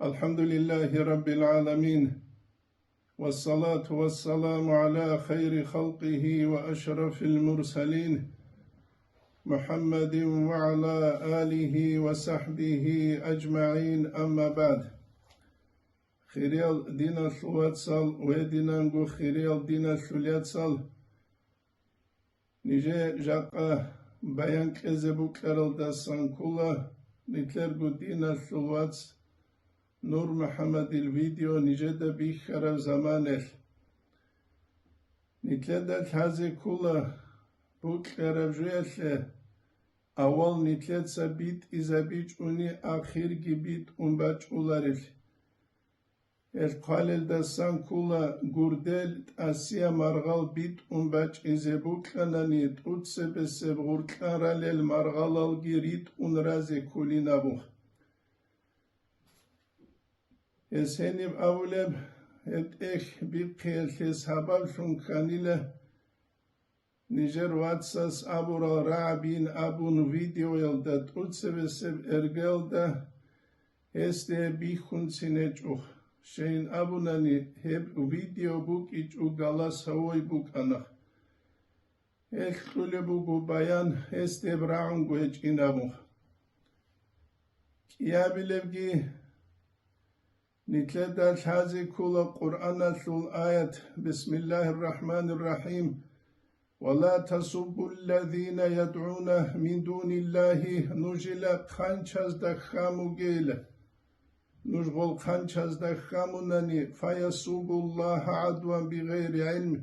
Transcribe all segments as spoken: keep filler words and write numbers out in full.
الحمد لله رب العالمين، والصلاة والسلام على خير خلقه وأشرف المرسلين، محمد وعلى آله وصحبه أجمعين، أما بعد. Хириял диналъул вацал, ва гьединанго хириял диналъул яцал, нижее жакъа баян кьезе букӀаралдасан ккола нилъерго диналъул вац Нур МухӀаммадил видео нижеда бихьараб заманалъ. Нилъеда лъазе ккола букӀараб жоялъе, авал нилъеца битӀизабичӀони ахирги битӀун бачӀуларелъ. Гьел хъвалелдасан ккола гурдел тӀасияб маргъал битӀун бачӀизе букӀанани, тӀуцебесеб гъуркьан ралел маргъалалги ритӀун разе кколин абун. Гьес гьениб абулеб, гьеб тӀехь бихъиялъе сабаблъун кканила, нижер вацас абурал рагӀабин абун видеоялда тӀуцебесеб эргалда гьесде бихьунцин гьечӀо. Щайин абунани, гьеб видео букӀичӀо голосовой букӀана. Гьелъ кьулеб буго баян гьесде рагӀунго гьечӀин абун. КӀиабилебги Нилъеда лъазе ккола Къуръаналъул аят: «Бисмиллагьир рахӀманир рахӀим. Ва ла тасуббу ллазина ядгӀуна мин дуниллагьи», нужила хъанчазда хьамугейила. Нуж гъол хъанчазда хьамунани, «фаясуббу Ллагьа гӀадван бигъайри гӀилм»,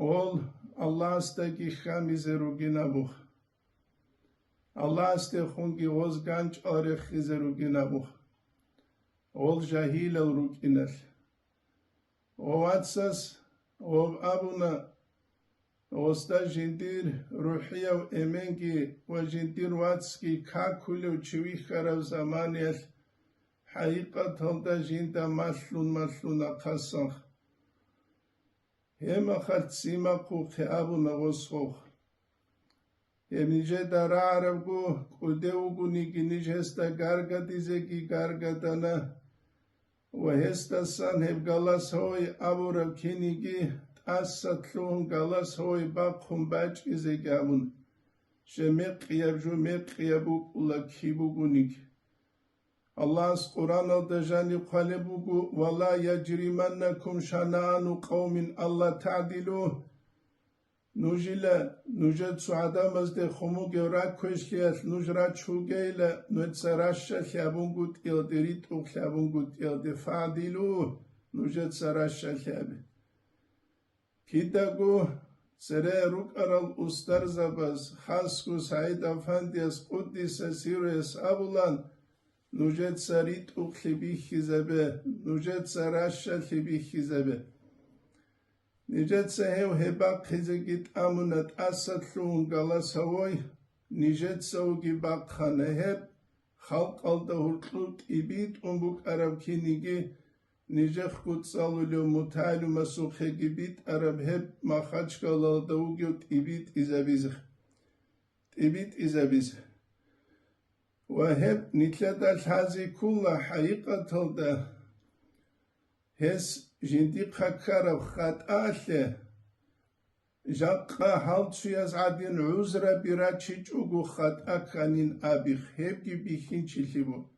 гъол Аллагьасдаги хьамизе ругин абун. Аллагьасдехунги гъоз ганчӀал рехизе ругин абун. Гъол жагьилал рукӀиналъ. Гъов вацас гъов абуна, гъосда жиндир рухӀияв эменги ва жиндир вацги какулев чи вихьарав заманиялъ, хӀакъикъаталда жинда малъун-малъун ахъасан. Гьеб мехалъ ццин бахъухъе абуна гъос гъов. Гьеб нижеда рагӀарабго, кӀудев вугониги ниж гьесда гаргадизеги гаргадана, ва гьесдасан гьеб голосовой абураб киниги тӀаса лъугьун голосовой бахъун бачӀизеги абун, щай мекъияб жо мекъияб букӀула киб бугониги. Аллагьас Къуръаналда жаниб хъвалеб буго: «Ва ла яжриманнакум шанаану къавмин алла тагӀдилу». Нужила, нужер цо гӀадамазде хун бугев ракквешлъиялъ нуж рачугейила, нужеца ращалъи абунгутӀиялде, ритӀухълъи абунгутӀиялде, фагӀдилу, нужеца ращалъи абе. Кидаго цере рукӀарал устарзабаз, хасго СагӀид-афандияс, къуддиса сирругьу, абулан, нужеца ритӀухълъи бихьизабе, нужеца ращалъи бихьизабе. Нижеца гьев гьеб бахъизеги тӀамуна тӀаса лъугьун голосовой, нижецаги бахъана гьеб, халкъалда гьоркьоб тӀибитӀун букӀараб киниги, нижехъго цӀалулев мутагӀалимасухъеги битӀараб гьеб Махачкалалда вугев тӀибитӀизабизе, тӀибитӀизабизе. Ва гьеб нилъеда лъазе ккола хӀакъикъаталда гьес жиндихъа ккараб хатӀалъе, жакъа гьалцуяз гӀадин гӀузраби рачичӀого хатӀа кканин абихъ, гьебги бихьинчилъи буго.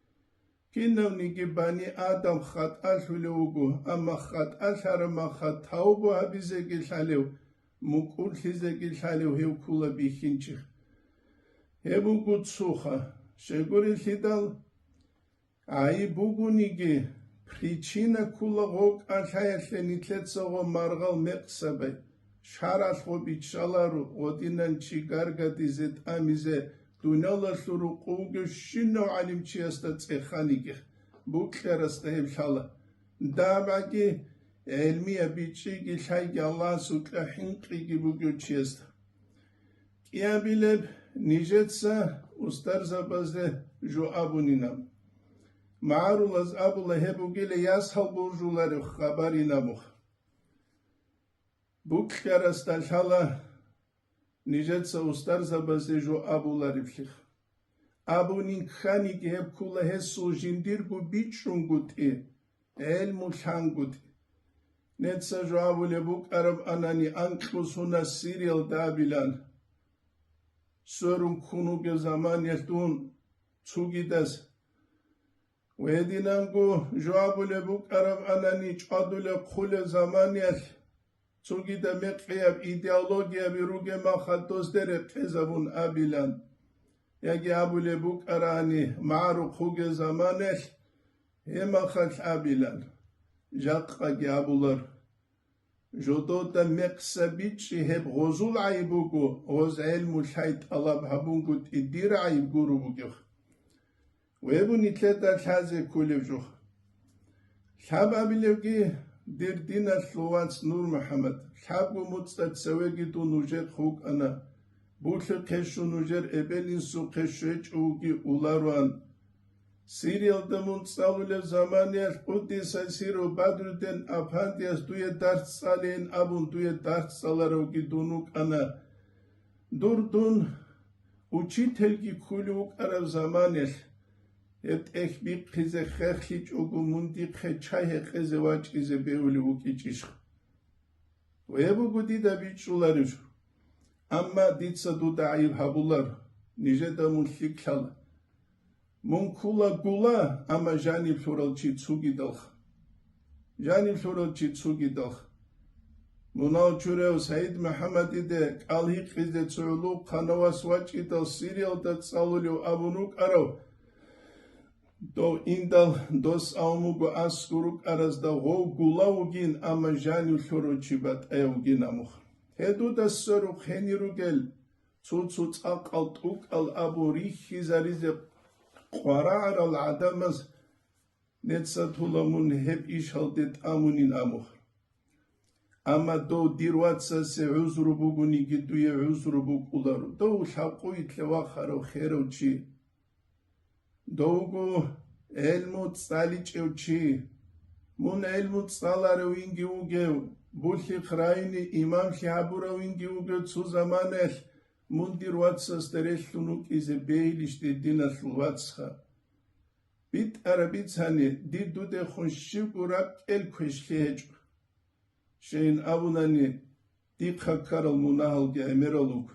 Кинавниги бани Адам хатӀалъулев вуго, амма хатӀалъараб махха тавбу гьабизеги лъалев, мукӀурлъизеги лъалев гьев ккола бихьинчи. Гьеб буго цоха, щайгурелъидал, гӀайиб бугониги, причина ккола гъов кӀалъаялъе нилъеца гъо маргъал мекъсабай, шаргӀалъ гъо биччаларо, гъодинан чи гаргадизе, тӀамизе, дуниялалъул рукъу вугевщинав гӀалимчиясда цӀеханиги, букьарасда гьеб лъала. ДагӀбаги, гӀелмияб бичӀчӀиги лъайги Аллагьасукьа хӀинкъиги бугев чиясда. КӀиабилеб нижеца устарзабазде жо абунинаб. МагӀарулаз абула гьеб бугила ясал буржуларев хабаринабуха. Букьарасда лъала нижеца устарзабазде жо абулареблъи. абунин кканиги, гьеб ккула гьесул жиндирго бичӀчӀунгутӀи, гӀелму лъангутӀи. Неца жо абулеб букӀараб анани, анкьго сунас Сириялда абилан. Сверун ккун вугев заманиялъ дун цугидас. Ва гьединанго жо абулеб букӀараб анани, чӀвадулеб хъулеб заманиялъ цугида мекъияб идеологияби ругеб махал дозде рекъезабун абилан. Яги абулеб букӀарани, магӀарухъ вугев заманалъ гьеб махал абилан. Жакъаги абулар. Жодода мекъса бичӀчӀи гьеб гъозул гӀайиб буго, гъоз гӀелму лъай тӀалаб гьабунгутӀи дир гӀайиб гуро бугев. Вебу нилъеда лъазе кколев жо. Лъаб абилевги, дир диналъул вац Нур МухӀаммад, лъабго муцӀа цевеги дун нужехъ вукӀана, булъухъе щун нужер эбел-инсухъе щвечӀо вуги улароан. Сириялда мун цӀалулеб заманиялъ Къуддиса сирругьу Бадруддин Апандияс дуе дарс цӀалейин абун, дуе дарс цӀаларавги дун вукӀана. Дур дун учительги ккулев вукӀараб заманалъ, гьеб тӀехь бихъизе хехлъичӀого мун дихъе чай гьекъезе вачӀизе бегьулев вукӀичӀищ? Гьеб буго дида бичӀчӀуларев жо. Амма дица дуда гӀайиб гьабулар, нижеда мун лъикӀлъала. Мун ккула гула, амма жаниб лъурал чи цугидалха. Жаниб лъурал чи цугидалха. Мунал чурав Саид МухӀаммадиде кӀал гьикъизе цо гӀулухъанав вас вачӀидал Сириялда цӀалулев абун вукӀарав, дов индал дос авун вуго аскӀор рукӀаразда гъов гула вугин, амма жанив лъурав чи батӀаяв вугин амуха. Гьедуда сверухъ гьенир ругел, цо-цо цӀакъал тӀукӀал абун рихьизаризе къварагӀарал гӀадамаз неца тула мун гьеб ишалде тӀамунин амуха. Амма дов дир вацасе гӀузру бугониги, дуе гӀузру букӀуларо. Дов лъабкъоялъе вахарав херав чи. Довго гӀелму цӀаличӀев чи. Мун гӀелму цӀаларавинги вугев, булъихъ райони имамлъи гьабуравинги вугев цо заманаялъ, мун дир вацасда релълъун вукӀизе бегьилищ, дир диналъул вацха? БитӀараб бицани, дир дудехун щибго ракӀел квешлъи гьечӀо. Щайин абунани, дихъа ккарал мунагьалги гӀемерал руго.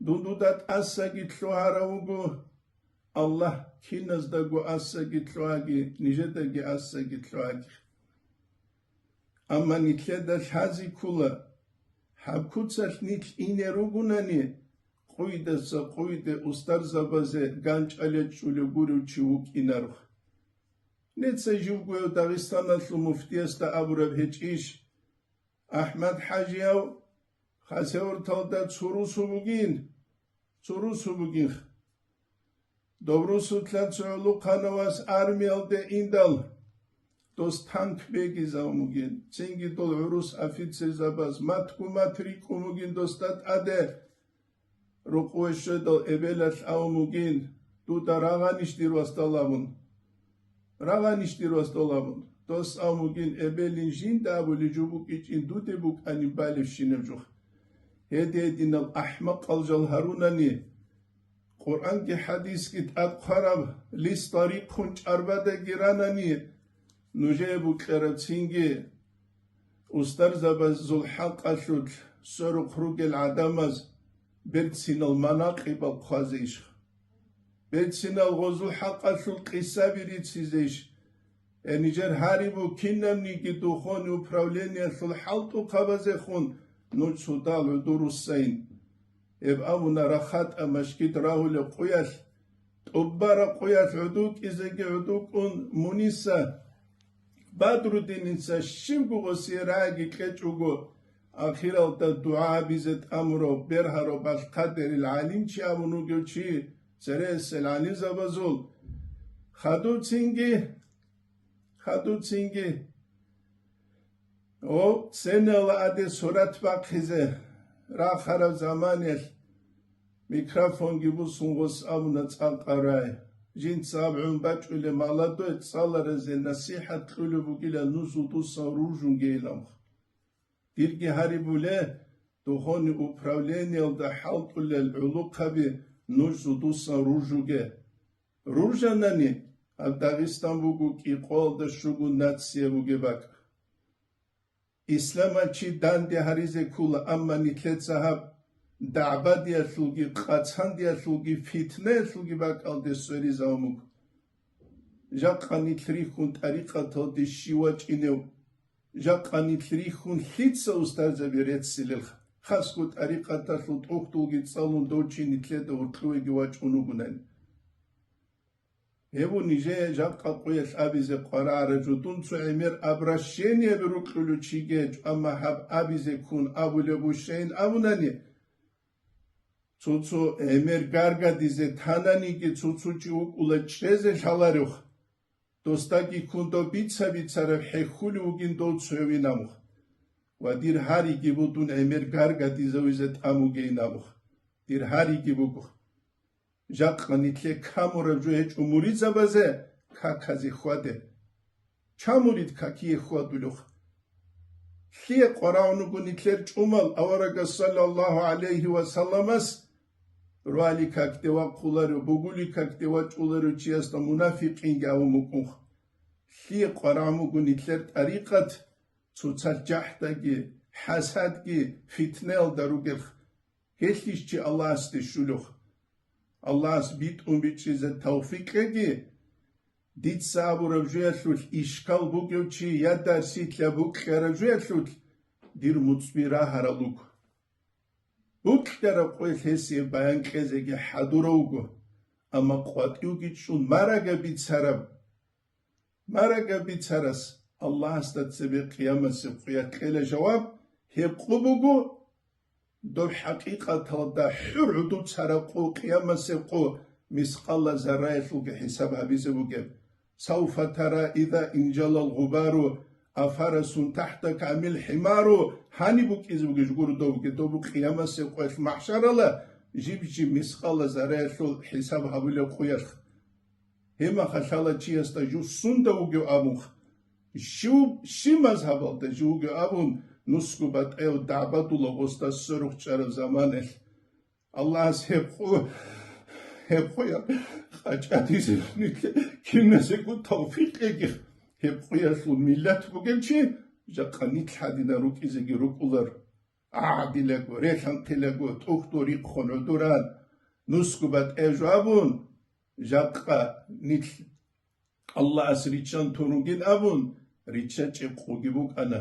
Дун дуда тӀасаги лъугьарав вуго, Аллагь киназдаго асаги лъугьаги, нижедаги асаги лъугьаги. Амма нилъеда лъази ккула, гьаб куцалъ нилъ ине ругунани, къуйдаса къуйде устарзабазе ганчӀалъ чӀулев гурев чи вукӀинарухъ. Неца живгояв Дагъистаналъул муфтиясда абураб гьечӀищ? АхӀмад-хӀажияв Хасавюрталда цо русу бугин, цо русу бугин. Доб русулъан цо гӀолохъанав вас армиялде индал, дос танк бегизавун бугин, цинги дол гӀурус офицерзабаз матгу-мат рикӀкӀун бугин досда тӀаде. Рукъове щведал эбелалъ авун бугин, дуда рагъанищ дир васдал абун. Рагъанищ дир васдал абун. Дос авун бугин, эбелин жинда абулеб жо букӀичӀин дуде букӀанин балебщинаб жо. Гьединал ахӀмакъал жал гьарунани, Къуръанги хӀадисги тӀад хъвараб лис тарихъун чӀарбадаги ранани, нужее букьараб цинги устарзабазул хӀакъалъулъ сверухъ ругел гӀадамаз берцинал манакъибал хъвазе иш? Берцинал гъозул хӀакъалъул къисаби рицизе иш? Э, нижер гьарибу кинабниги духовный управлениялъул хӀалтӀухъабазехун нуж цодал гӀодор руссайин. Гьеб абуна рахатӀа машгид рагьулеб къуялъ, тӀубараб къуялъ гӀодов кӀизеги гӀодов кӀун, муниса Бадруддиница щибго гъосие рагӀиги кьечӀого, ахиралда дугӀа гьабизе тӀамурав, бергьарав Балъхъадерил гӀалимчи абун вугев чи, цересел гӀалимзабазул хадув цинги, хадув цинги, о, сенала аде сурат бахъизе рахараб заманалъ микрофонги бусун гъос абуна цӀакъ рай. Жинца абгӀун бачӀулеб маладой цӀаларазе насихӀат кьулеб бугила, нусул дусан ружунгейилан. Дирги гьарибуле, духовный управлениялда хӀалтӀулел гӀолохъаби нуж зудусан ружуге. Ружанани, гьаб Дагъистан буго кӀикъоялда щуго нация бугеб бакӀ. Исламалъ чи данде гьаризе ккола, амма нилъеца гьаб дагӀбадиялъулги, къацандиялъулги, фитнаялъулги бакӀалде сверизавун буго. Жакъа нилъ рихьун тӀарикъаталде щив вачӀинев, жакъа нилъ рихьун лъица устарзаби реццилелха, хасго тӀарикъаталъул тӀухьдулги цӀалун дов чи нилъеда гьоркьовеги вачӀун вугунани. Гьеб нижее жакъа къуялъ абизе къварагӀараб жо, дун цо гӀемер обращениеби рукьулев чиги гьечӀо, амма гьаб абизе ккун абулеб бущейин абунани, цо-цо гӀемер гаргадизе тананиги, цо-цо чи вукӀула чӀезе лъаларевха. Досдаги ккун дов бица-бицараб хӀехьулев вугин дов цоявин абуха. Ва дир гьариги буго дун гӀемер гаргадизавизе тӀамугейин абуха. Дир гьариги буго. Жакъа нилъе камураб жо гьечӀо муридзабазе каказе хьваде. Чан мурид какие хьвадулев? Лъие къварагӀун вуго нилъер чӀумал аварагас саллаллагьу гӀалайгьи ва салламас, руали какде вахъуларев, бугули какде вачӀуларев чиясда мунафикъинги абун букӀунха. Лъие къварагӀун вуго нилъер тӀарикъат цоцалъ жахӀдаги, хӀасадги, фитнаялда ругелха. Гьелъищ чи Аллагьасде щулев? Аллагьас битӀун бичӀчӀизе тавфикъ кьеги, дица абураб жоялъулъ ишкал бугев чи я дарсилъа букьараб жоялъулъ дир муцӀби рагьарал руго. Букьараб къоялъ гьесие баян кьезеги хӀадурав вуго, амма къватӀивги чӀун марага бицараб. Марага бицарас Аллагьасда цебе къиямасеб къуялъ кьела жаваб, гьеб къо буго, доб хӀакъикъаталда хӀур гӀуду цараб къо, къиямасеб къо, мискъала зарраялъулги хӀисаб гьабизе бугеб. Сауфа тара иза инжалал гъубару, афарасун тахтака амил хӀимару, гьаниб букӀизе бугеб жугуру добги, добу къиямасеб къоялъ махӀшарала жиб-жиб мискъала зарраялъул хӀисаб гьабулеб къоялъ. Гьеб мехалъ лъала чиясда жо сунда вугев абун, щив, щиб мазгьабалда жо вугев абун, нусго батӀаяб дагӀбадулаб гъосда сверухъ чӀараб заманалъ. Аллагьас гьеб къо, гьеб къоялъ къачӀадизе нилъе киназего тавфикъ кьеги. Гьеб къоялъул миллат бугев чи жакъа нилъ гьадинал рукӀизеги рукӀулар. ГӀагӀдилаго, релъанхъилаго, тӀухьдул рихъун гӀодоран, нусго батӀаяб жо абун, жакъа нилъ Аллагьас риччан тун ругин абун, риччачӀеб къоги букӀана.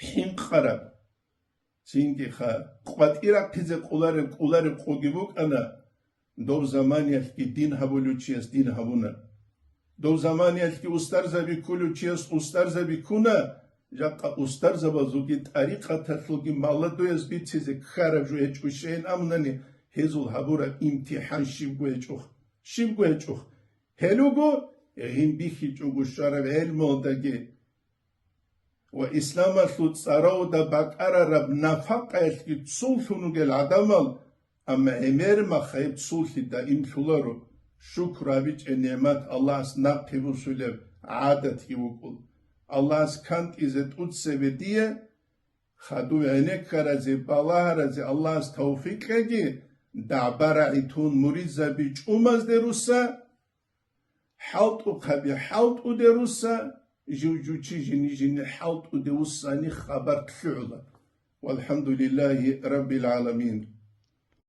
ХӀинкъараб, цинги ха, къватӀир рахъизе къулареб, къулареб къоги букӀана. Дов заманиялъги дин гьабулев чияс дин гьабуна. Дов заманиялъги устарзаби кколев чияс устарзаби ккуна. Жакъа устарзабазулги тӀарикъаталъулги молодояз бицизе ккараб жо гьечӀущейин абунани, гьезул гьабураб имтихӀан щибго гьечӀо. Щибго гьечӀо. Гьел руго гьин бихьичӀого щвараб гӀелмуялдаги ва исламалъул цӀаравда бакӀарараб нафакъаялъги цолъун ругел гӀадамал, амма гӀемер махайиб цолъи даимлъуларо, шукр гьабичӀеб нигӀмат Аллагьас нахъе бусулеб гӀадатги вукӀун. Аллагьас кантӀизе тӀоцебе дие, хадув гӀенеккаразе, балагьаразе Аллагьас тавфикъ кьеги, дагӀба-рагӀи тун муридзаби чӀумазде руса, хӀалтӀухъаби хӀалтӀуде руса, жив-жив чи жини-жини хӀалтӀуде вуссани хабар лъугӀула. ВалхӀамдулиллагьи раббил гӀаламин.